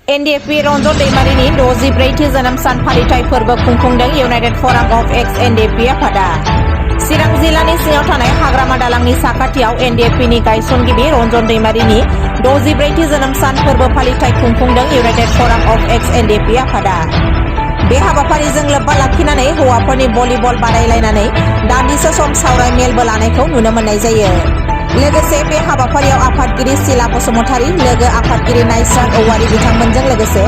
NDFB Ranjan दैमारिनि 64थि जोनोम सान फालिथाय फोरबो खुंफुंदों इउनाइटेड फराम अफ एक्स NDFB आफादा। चिरां जिल्लानि सिङाव थानाय हाग्रामा दालांनि साखाथियाव NDFBनि गायसनगिरि रंजन दैमारिनि 64थि जोनोम सान फोरबो फालिथाय खुंफुंदों इउनाइटेड फराम अफ एक्स NDFB आफादा। बे हाबाफारिजों लोब्बा लाखिनानै हौवाफोरनि भलिबल बादायलायनानै दान्दिसे सम सावराय मेलबो लानायखौ नुनो मोननाय जायो। लोगोसे बे हाबाफारियाव आफादगिरि सिला बसुमतारी, लोगो आफादगिरि नायस्रां औवारी बिथांमोनजों लोगोसे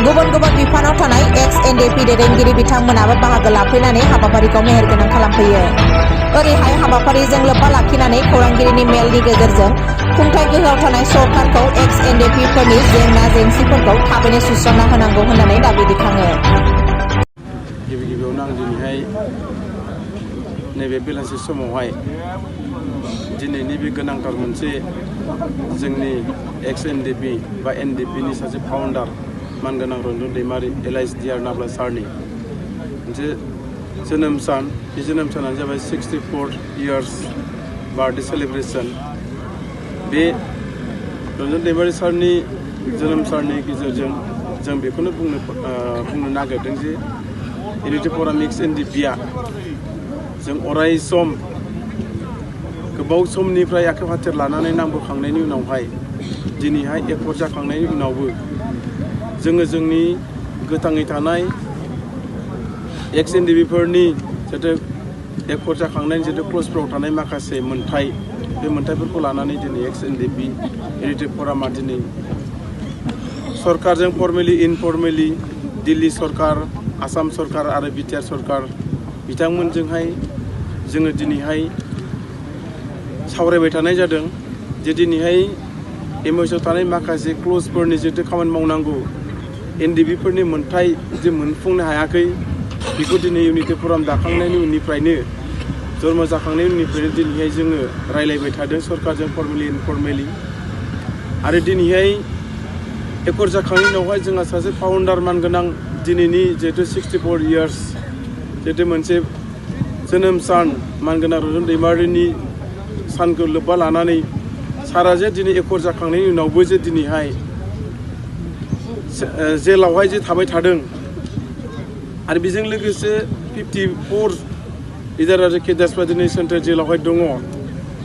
गुबुन गुबुन बिफानाव थानाय एक्स NDFB दैदेनगिरि बिथांमोनाबो बाहागो लाफैनानै हाबाफारिखौ मेहेरगोनां खालामफैयो। ओरैहाय हाबाफारिजों लोब्बा लाखिनानै खौरांगिरिनि मेलनि गेजेरजों खुंथाय गोहोआव थानाय सरकारखौ एक्स NDFB फोरनि जेंना जेंसिफोरखौ थाबैनो सुस्रांना होनांगौ होननानै दाबि दैखाङो। गिबियावनो आं दिनैहाय नैबे बेलासि समावहाय दिनैनि बे गोनांथार मोनसे जोंनि एक्स NDFB बा NDFBनि सासे फाउन्डार मानगोनां रंजन दैमारि LISDR नाब्ला सारनि मोनसे जोनोम सान। बे जोनोम सानानो जाबाय 64 इयार्स बार्थडे सेलिब्रेसन। बे रंजन दैमारि सारनि जोनोम साननि गेजेरजों जों बेखौनो बुंनो नागिरदों जे इउनाइटेड फराम एक्स NDFBआ जों अराय सम गोबाव समनिफ्राय आखाइ फाथेर लानानै नांबोखांनायनि उनावहाय दिनैहाय एकर्ड जाखांनायनि उनावबो जोङो जोंनि गोथाङै थानाय एक्स NDFBफोरनि जितु एकर्ड जाखांनायनि जितु क्लजफ्राव थानाय माखासे मोन्थाय, बे मोन्थायफोरखौ लानानै दिनै एक्स NDFB इउनाइटेड फरामा दिनै सरकारजों फर्मेलि इनफर्मेलि दिल्ली सरकार, आसाम सरकार आरो बिटिआर सरकार बिथांमोनजोंहाय जोङो दिनैहाय सावरायबाय थानाय जादों जे दिनैहाय MOSआव थानाय माखासे क्लजफोरनि जितु खामानि मावनांगौ NDFBफोरनि मोन्थाय जे मोनफुंनो हायाखै, बेखौ दिनै इउनाइटेड फराम दाखांनायनि उननिफ्रायनो जन्म जाखांनायनि उननिफ्रायनो दिनैहाय जोङो रायलायबाय थादों सरकारजों फर्मेलि इनफर्मेलि। आरो दिनैहाय एकर्ड जाखांनायनि उनावहाय जोंहा सासे फाउन्डार मानगोनां दिनैनि जिहेतु 64 इयार्स जिहेतु मोनसे जोनोम सान मानगोनां रंजन दैमारिनि सानखौ लोब्बा लानानै सारा जे दिनै एकर्ड जाखांनायनि उनावबो जे दिनैहाय जेलावहाय जे थाबाय थादों आरो बेजों लोगोसे 54 लिडार आरो केडार्सफ्रा दिनै सेन्ट्रेल जेलावहाय दङ।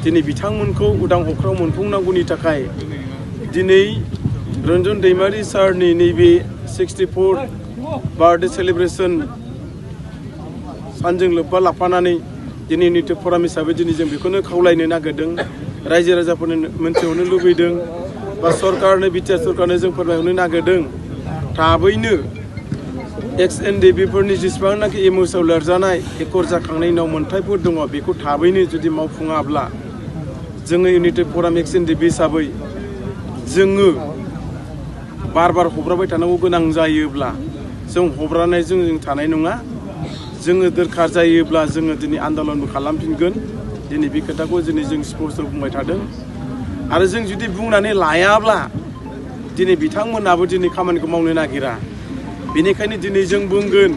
दिनै बिथांमोनखौ उदां अख्राङाव मोनफुंनांगौनि थाखाय दिनै रंजन दैमारि सारनि नैबे 64 बार्थडे सेलिब्रेसन सानजों लोब्बा लाफानानै दिनै इउनाइटेड फराम हिसाबै दिनै जों बेखौनो खावलायनो नागिरदों, रायजो राजाफोरनो मोनथिहरनो लुबैदों बा सरकारनो बिटिआर सरकारनो जों फोरमायहरनो नागिरदों थाबैनो एक्स NDFBफोरनि जेसेबांनाखि MOSआव लिरजानाय एकर्ड जाखांनायनि उनाव मोन्थायफोर दङ बेखौ थाबैनो जुदि मावफुङाब्ला जोङो इउनाइटेड फराम एक्स NDFB हिसाबै जोङो बार हब्राबाय थानांगौ गोनां जायोब्ला जों हब्रानायजों जों थानाय नङा। जोङो दरखार जायोब्ला जोङो दिनै आन्दलनबो खालामफिनगोन। दिनै बे खोथाखौ दिनै जों स्पष्ट बुंबाय थादों। आरो जों जुदि बुंनानै लायाब्ला दिनै बिथांमोनाबो दिनै खामानिखौ मावनो नागिरा। बेनिखायनो दिनै जों बुंगोन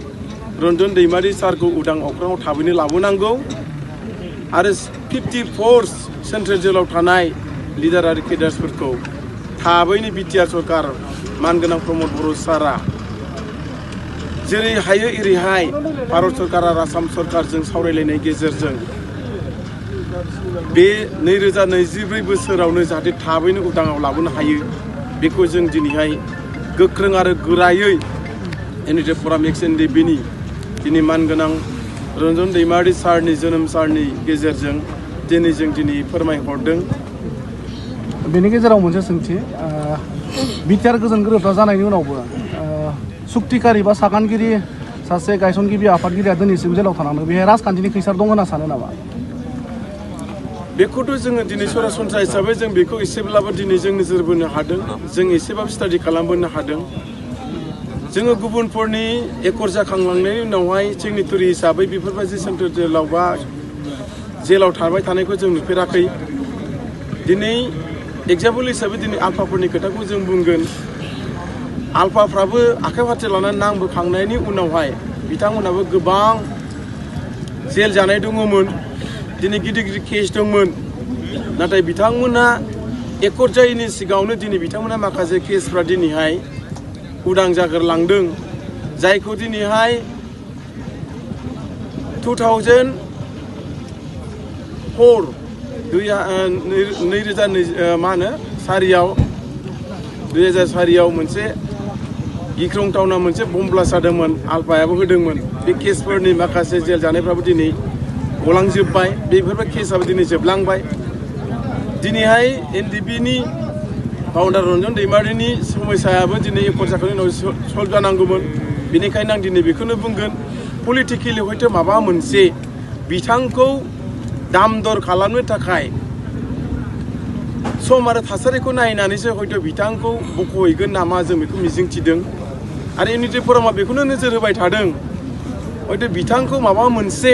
रंजन दैमारि सारखौ उदां अख्राङाव थाबैनो लाबोनांगौ आरो 54 सेन्ट्रेल जेलाव थानाय लिडार आरो केडार्सफोरखौ थाबैनो बिटिआर सरकार मानगोनां प्रमद बर' सारा जेरै हायो एरैहाय भारत सरकार आरो आसाम सरकारजों सावरायलायनाय गेजेरजों बे 2024 बोसोरावनो जाहाथे थाबैनो उदाङाव लाबोनो हायो, बेखौ जों दिनैहाय गोख्रों आरो गोरायै इउनाइटेड फराम एक्स NDFBनि दिनै मानगोनां रंजन दैमारि सारनि जोनोम साननि गेजेरजों दिनै जों फोरमायहरदों। बेनि गेजेराव मोनसे सोंथि, बिटिआर गोजोन गोरोबथा जानायनि उनावबो सुक्तिकारि बा सागानगिरि सासे गायसनगिरि आफादगिरिया दिनैसिम जेलाव थानांदों, बेहाय राजखान्थिनि खैसार दं होनना सानो नामा? बेखौथ' जोङो दिनै सरासनस्रा हिसाबै जों बेखौ एसेब्लाबो दिनै जों नोजोर बोनो हादों, जों एसेबाबो स्टाडि खालामबोनो हादों। जोङो गुबुनफोरनि एकर्ड जाखांलांनायनि उनावहाय सिगनेटरि हिसाबै बेफोरबायदि सेन्ट्रेल जेलाव बा जेलाव थाबाय थानायखौ जों नुफेराखै। दिनै एग्जाम्पल हिसाबै दिनै आल्फाफोरनि खोथाखौ जों बुंगोन। आल्फाफ्राबो आखाइ फाथेर लानानै नांबोखांनायनि उनावहाय बिथांमोनाबो गोबां जेल जानाय दङमोन, दिनै गिदिर गिदिर केस दंमोन, नाथाय बिथांमोना एकर्ड जायैनि सिगाङावनो दिनै बिथांमोना माखासे केसफ्रा दिनैहाय उदां जागोरलांदों जायखौ दिनैहाय 2004 2004 मोनसे गिख्रंथावना मोनसे बम ब्लास्ट जादोंमोन आलफायाबो होदोंमोन बे केसफोरनि माखासे जेल जानायफ्राबो दिनै गलांजोब्बाय बेफोरबो केसआबो दिनै जोबलांबाय दिनैहाय NDFBनि फाउन्डार रन्जन दैमारिनि समस्यायाबो दिनै खरसाखौनि उनाव सल्भ जानांगौमोन बेनिखायनो आं दिनै बेखौनो बुंगोन पलिटिकेलि हयथ' माबा मोनसे बिथांखौ दाम दर खालामनो थाखाय सम आरो थासारिखौ नायनानैसो हयथ' बिथांखौ बख'हैगोन नामा जों बेखौ मिजिंथिदों आरो इउनिटि फरामा बेखौनो नोजोर होबाय थादों हयथ' बिथांखौ माबा मोनसे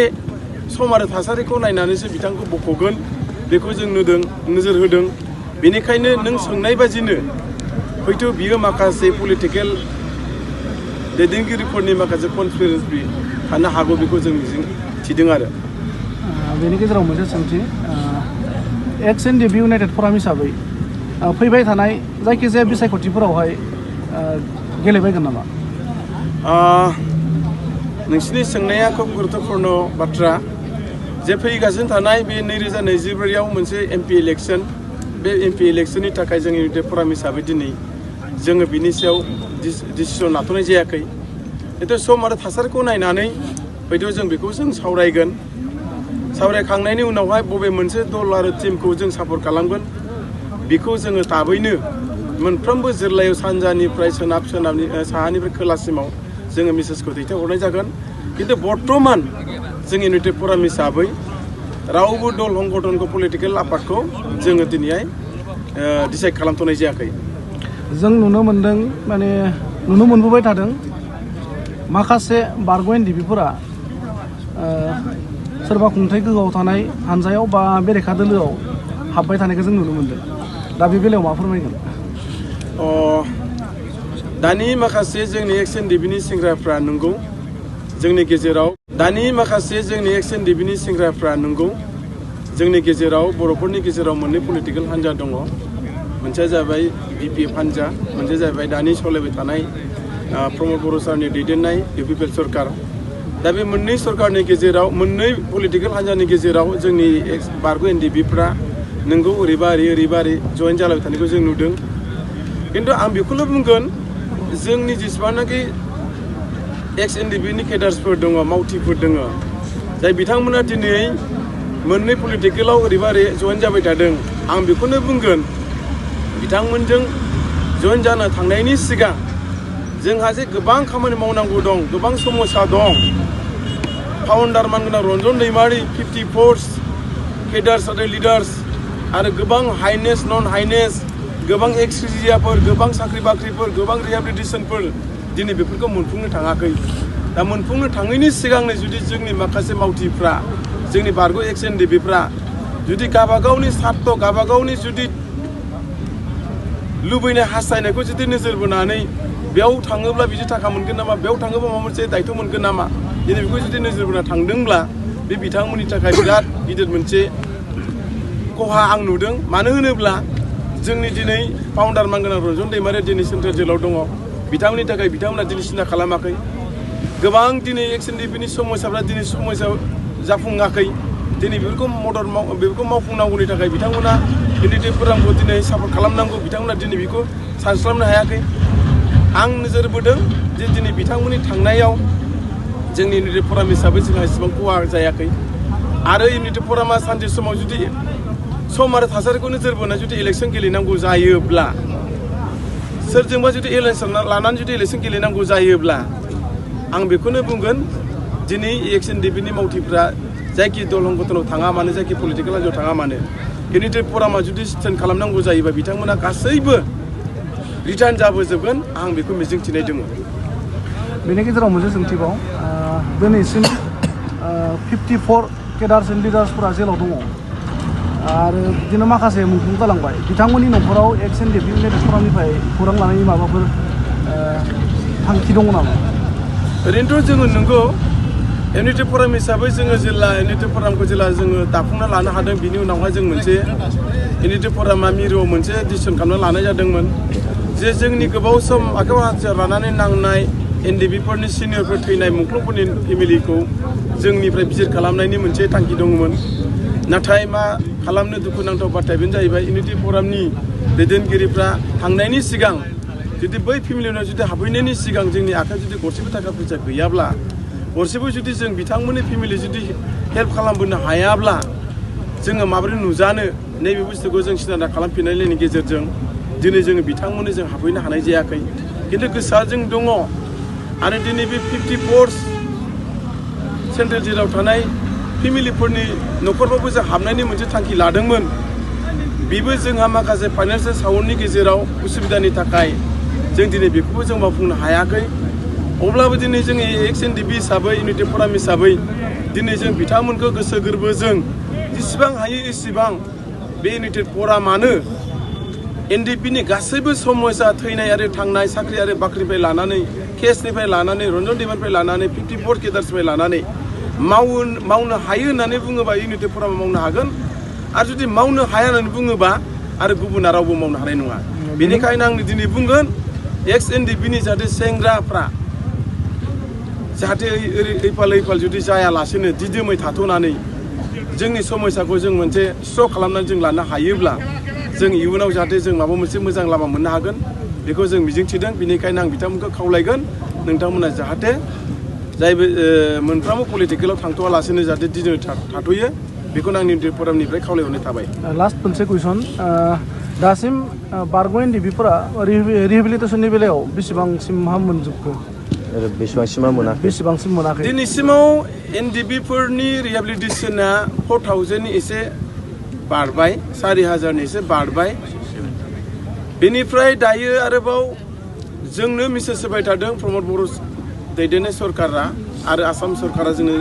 सम आरो थासारिखौ नायनानैसो बिथांखौ बख'गोन बेखौ जों नोजोर होदों बेनिखायनो नों सोंनाय बादिनो हयथ' बियो माखासे पलिटिकेल दैदेनगिरिफोरनि माखासे कनस्पिरेसि थानो हागौ बेखौ जों मिजिंथिदों आरो बेनि गेजेराव मोनसे सोंथि एक्स NDFB इउनाइटेड फराम हिसाबै फैबाय थानाय जायखिजाया बिसायख'थिफोरावहाय गेलेबायगोन नामा नोंसिनि सोंनाया खोब गुरुत्वपूर्ण बाथ्रा जे फैगासिनो थानाय बे 2024 मोनसे MP इलेक्सन बे MP इलेक्सननि थाखाय जों इउनाइटेड फराम हिसाबै दिनै जोङो बिनि सायाव डिसिसन लाथ'नाय जायाखै खिन्थु सम आरो थासारिखौ नायनानै हयथ' जों बेखौ सावरायगोन सावरायखांनायनि उनावहाय बबे मोनसे दल आरो टीमखौ जों सापर्ट खालामगोन बेखौ जोङो थाबैनो मोनफ्रोमबो जिल्लायाव सानजानिफ्राय साहानिफ्राय खोलासिमाव जोङो मेसेजखौ दैथायहरनाय जागोन खिन्थु बर्तमान जों इउनाइटेड फराम हिसाबै रावबो दल संगठनखौ पलिटिकेल आफादखौ जोङो दिनैहाय डिसाइड खालामथ'नाय जायाखै जों नुनो मोनदों माने नुनो मोनबोबाय थादों माखासे बारग' NDFBफोरा सोरबा खुंथाय गोहोआव थानाय हानजायाव बा बेरेखा दोलोआव हाबबाय थानायखौ जों नुनो मोनदों दा बे बेलायाव मा फोरमायगोन दानि माखासे जोंनि एक्स NDFBनि सेंग्राफ्रा नंगौ जोंनि गेजेराव जोंनि गेजेराव बर'फोरनि गेजेराव मोननै पलिटिकेल हान्जा दङ मोनसेया जाबाय BPF हान्जा मोनसेया जाबाय दानि सलायबाय थानाय प्रमद बर' सारनि दैदेननाय UPPL सरकार दा बे मोननै सरकारनि गेजेराव मोननै पलिटिकेल हान्जानि गेजेराव जोंनि बारग' NDFBफ्रा नंगौ ओरैबा ओरै जयेन जालायबाय थानायखौ जों नुदों खिन्थु आं बेखौल' बुंगोन जोंनि जेसेबांनाखि एक्स NDFBनि केडार्सफोर दङ मावथिफोर दङ जाय बिथांमोना दिनै मोननै पलिटिकेलाव ओरैबा ओरै जयेन जाबाय थादों आं बेखौनो बुंगोन बिथांमोनजों जयेन जानो थांनायनि सिगां जोंहा जे गोबां खामानि मावनांगौ दं गोबां समस्या दं फाउन्डार मानगोनां रन्जन दैमारि 54 केडार्स आरो लिडार्स आरो गोबां हाइनेस नन हाइनेस गोबां एक्सक्रिजियाफोर गोबां साख्रि बाख्रिफोर गोबां रिहेबिलिटेसनफोर दिनै बेफोरखौ मोनफुंनो थाङाखै दा मोनफुंनो थाङैनि सिगांनो जुदि जोंनि माखासे मावथिफ्रा जोंनि बारग' एक्स NDFBफ्रा जुदि गावबागावनि सार्थ गावबागावनि जुदि लुबैनाय हास्थायनायखौ जुदि नोजोर बोनानै बेयाव थाङोब्ला बिदि थाखा मोनगोन नामा बेयाव थाङोब्ला माबा मोनसे दायथ' मोनगोन नामा दिनै बेखौ जुदि नोजोर बोना थांदोंब्ला बे बिथांमोननि थाखाय बिराद गिदिर मोनसे खहा आं नुदों मानो होनोब्ला जोंनि दिनै फाउन्डार मानगोनां रन्जन दैमारिया दिनै सेन्ट्रेल जेलाव दङ बिथांमोननि थाखाय बिथांमोना दिनै सिन्था खालामाखै गोबां दिनै एक्स NDFBनि समस्याफ्रा दिनै समस्या जाफुङाखै दिनै बेफोरखौ मावफुंनांगौनि थाखाय बिथांमोना इउनिटि फरामखौ दिनै सापर्ट खालामनांगौ बिथांमोना दिनै बेखौ सानस्लाबनो हायाखै आं नोजोर बोदों जे दिनै बिथांमोननि थांनायाव जोंनि इउनिटि फराम हिसाबै जोंहा एसेबां खहा जायाखै आरो इउनिटि फरामा सानसे समाव जुदि सम आरो थासारिखौ नोजोर बोनानै जुदि इलेक्सन गेलेनांगौ जायोब्ला सोरजोंबा जुदि इलेक्सन लानानै जुदि इलेक्सन गेलेनांगौ जायोब्ला आं बेखौनो बुंगोन दिनै एक्स NDFBनि मावथिफ्रा जायखि दल संगठनाव थाङा मानो जायखि पलिटिकेल हान्जायाव थाङा मानो इउनिटि फरामा जुदि स्टेन्ड खालामनांगौ जायोबा बिथांमोना गासैबो रिटार्न जाबोजोबगोन आं बेखौ मिजिंथिनाय दङ बेनि गेजेराव मोनसे सोंथिबाव दिनैसिम 54 केडार्स एन्ड लिडार्सफोरा जेलाव दङ आरो बिदिनो माखासे मुंख्लं जालांबाय बिथांमोननि न'खराव एक्स NDFB इउनाइटेड फरामनिफ्राय खौरां लानायनि माबाफोर थांखि दङ नामा ओरैनोथ' जोङो नंगौ इउनिटि फराम हिसाबै जोङो जेला इउनिटि फरामखौ जेला जोङो दाफुंना लानो हादों बिनि उनावहाय जों मोनसे इउनिटि फरामा मिरुआव मोनसे डिसिसन खालामना लानाय जादोंमोन जे जोंनि गोबाव सम आखायाव हाथियार लानानै नांनाय एनडिएफबि सिनियरफोर थैनाय मुंख्लंफोरनि फेमिलिखौ जोंनिफ्राय बिजिर खालामनायनि मोनसे थांखि दंमोन नाथाय मा खालामनो दुखुनांथाव बाथ्राया बेनो जाहैबाय इउनिटि फरामनि दैदेनगिरिफ्रा थांनायनि सिगां जुदि बै फेमिलिनाव जुदि हाबहैनायनि सिगां जोंनि आखायाव जुदि गरसेबो थाखा फैसा गैयाब्ला गरसेबो जुदि जों बिथांमोननि फेमिलि जुदि हेल्प खालामबोनो हायाब्ला जोङो माबोरै नुजानो नैबे बुस्थुखौ जों सिन्था खालामफिननायनि गेजेरजों दिनै जोङो बिथांमोननो जों हाबहैनो हानाय जायाखै खिन्थु गोसोआ जों दङ आरो दिनै बे 54 सेन्ट्रेल जेलाव थानाय फेमिलिफोरनि न'खरफ्रावबो जों हाबनायनि मोनसे थांखि लादोंमोन बेबो जोंहा माखासे फाइनान्सियेल साउन्डनि गेजेराव उसुबिदानि थाखाय जों दिनै बेखौबो जों मावफुंनो हायाखै अब्लाबो दिनै जोंनि एक्स एनडिएफबि हिसाबै इउनिटि फराम हिसाबै दिनै जों बिथांमोनखौ गोसो गोरबोजों जेसेबां हायो एसेबां बे इउनिटि फरामानो एनडिएफबिनि गासैबो समस्या थैनाय आरो थांनाय साख्रि आरो बाख्रिनिफ्राय लानानै केसनिफ्राय लानानै रन्जन दैमानिफ्राय लानानै 54 केडार्सनिफ्राय लानानै मावनो हायो होननानै बुङोबा इउनिटि फरामा मावनो हागोन आरो जुदि मावनो हाया होननानै बुङोबा आरो गुबुना रावबो मावनो हानाय नङा बेनिखायनो आं दिनै बुंगोन एक्स एनडिएफबिनि जाहाथे सेंग्राफ्रा जाहाथे ऐफाल जुदि जायालासेनो दिदोमै थाथ'नानै जोंनि समस्याखौ जों मोनसे स्ट्र' खालामनानै जों लानो हायोब्ला जों इयुनाव जाहाथे जों माबा मोनसे मोजां लामा मोननो हागोन बेखौ जों मिजिंथिदों बेनिखायनो आं बिथांमोनखौ खावलायगोन नोंथांमोना जाहाथे जायबो मोनफ्रोमबो पलिटिकेलाव थांथ'वालासेनो जाहाथे दिदोमै थाथ'यो बेखौनो आंनि इउनिटि फरामनिफ्राय खावलायहरनाय थाबाय लास्ट मोनसे कुइसन दासिम बारग' एनडिएफबिफोरा रिहेबिलिटेसननि बेलायाव बेसेबांसिम हाम मोनजोबखो बेसेबांसिम मोनाखै दिनैसिमाव एनडिएफबिफोरनि रिहेबिलिटेसना 4000नि एसे बारबाय 4000नि एसे बारबाय बेनिफ्राय दायो आरोबाव जोंनो मेसेज होबाय थादों प्रमद बर' दैदेननाय सरकारा आरो आसाम सरकारा जोंनो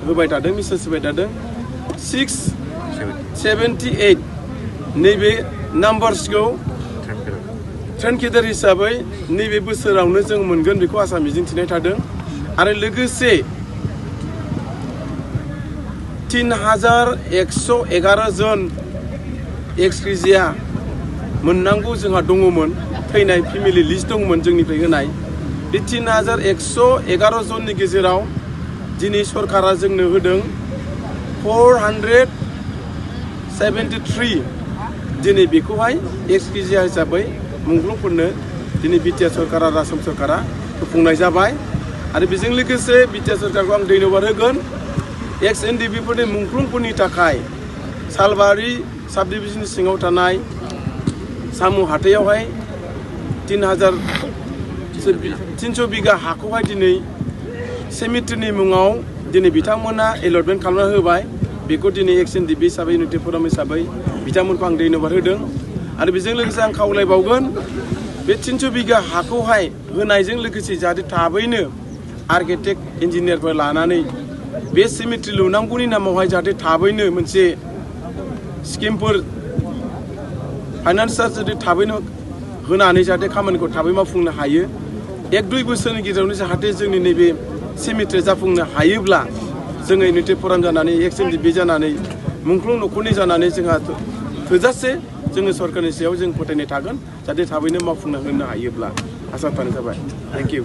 होबाय थादों मेसेज होबाय थादों 678 नैबे नाम्बार्सखौ ट्रेन केडार हिसाबै नैबे बोसोरावनो जों मोनगोन बेखौ आसा मिजिंथिनाय थादों आरो लोगोसे 3111 जन एक्सग्रेजिया मोननांगौ जोंहा दङमोन थैनाय फेमिलि लिस्ट दंमोन जोंनिफ्राय होनाय बे 3111 जननि गेजेराव दिनै सरकारा जोंनो होदों 473 दिनै बेखौहाय एक्सग्रेजिया हिसाबै मुंख्लंफोरनो दिनै बिटिआर सरकारा आरो आसाम सरकारा होफुंनाय जाबाय आरो बेजों लोगोसे बिटिआर सरकारखौ आं धन्यबाद होगोन एक्स एनडिएफबिफोरनि मुंख्लंफोरनि थाखाय सालबारि साब डिभिजननि सिङाव थानाय सामु हाथायावहाय 300 बिगा हाखौहाय दिनै सेमिट्रिनि मुङाव दिनै बिथांमोना एलटमेन्ट खालामना होबाय बेखौ दिनै एक्स एनडिएफबि हिसाबै इउनिटि फराम हिसाबै बिथांमोनखौ आं धन्यबाद होदों आरो बेजों लोगोसे आं खावलायबावगोन बे 300 बिगा हाखौहाय होनायजों लोगोसे जाहाथे थाबैनो आर्किटेक्ट इन्जिनियारफोर लानानै बे सेमिट्रि लुनांगौनि नामावहाय जाहाथे थाबैनो मोनसे स्किमफोर फाइनान्सआ जुदि थाबैनो होनानै जाहाथे खामानिखौ थाबै मावफुंनो हायो 1-2 बोसोरनि गेजेरावनो जाहाथे जोंनि नैबे सेमिट्रि जाफुंनो हायोब्ला जोङो इउनिटि फराम जानानै एक्स एनडिएफबि जानानै मुंख्लं न'खरनि जानानै जोंहा थोजासे जोङो सरकारनि सायाव जों फोथायनाय थागोन जाहाथे थाबैनो मावफुंना होनो हायोब्ला आसा थानाय जाबाय थेंक इउ